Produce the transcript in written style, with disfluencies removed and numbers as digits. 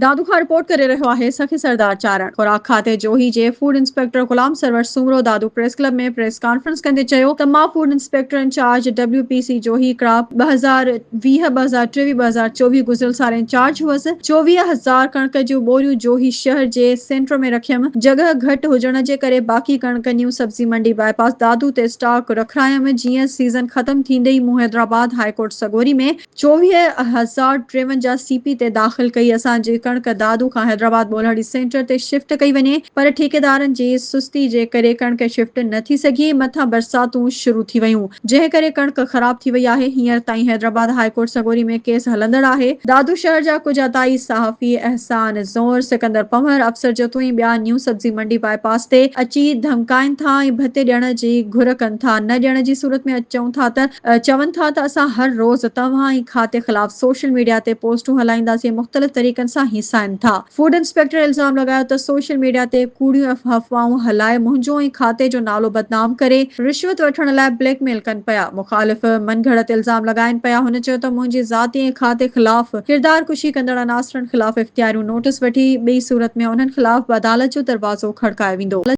دادو کان رپورٽ ڪري رهيو آهي سخي سردار چارڻ. خوراڪ کاتي جوهي جي food inspector Ghulam Sarwar Soomro Dadu press club ۾ press conference ڪندي چيو ته مان food inspector incharge W P C Johi crop 2020 2023 2024 گذريل سال انچارج هئس 24,000 ڪڻڪ جون ٻوريون جوهي شهر جي سينٽر ۾ رکيم جڳهه گهٽ هجڻ جي ڪري باقي ڪڻڪ نيو سبزي منڊي باء پاس دادو تي اسٽاڪ رکرايم جيئن سيزن ختم ٿيندي ئي مون حيدرآباد هاء ڪورٽ سڳوري ۾ 24,053 سي پي تي داخل ڪئي اسان جي ڪڻڪ دادو کان حيدرآباد ٻولهاڙي سينٽر تي شفٽ ڪئي وڃي پر ٺيڪيدارن جي سستي جي ڪري ڪڻڪ شفٽ نه ٿي سگهي مٿان برساتون شروع ٿي ويون جنهن ڪري ڪڻڪ خراب ٿي وئي آهي هينئر تائين حيدرآباد هاء ڪورٽ سڳوري ۾ ڪيس هلندڙ آهي دادو شهر جا ڪجهه عطائي صحافي احسان زئور سڪندر پنهور افسر جتوئي ٻيا نيو سبزي منڊي باء پاس تي اچي ڌمڪائين ٿا ۽ ڀتي ڏيڻ جي گهر ڪن ٿا نه ڏيڻ جي صورت ۾ چئون ٿا ته چون ٿا ته اسان هر روز توهان ۽ کاتي خلاف سوشل ميڊيا تي پوسٽون هلائينداسين مختلف طريقن سان هيسائن ٿا. فوڊ انسپيڪٽر الزام لڳايو ته سوشل ميڊيا تي ڪوڙيون افواهون هلائي منهنجو ۽ کاتي جو نالو بدنام ڪري رشوت وٺڻ لاء بليڪ ميل ڪن پيا مخالف من گهڙت الزام لڳائين پيا هن چيو ته منهنجي ذاتي ۽ کاتي خلاف ڪردار ڪشي ڪندڙ عناصرن خلاف اختياريون نوٽس وٺي ٻئي صورت ۾ انهن خلاف به عدالت جو دروازو کڙڪايو ويندو.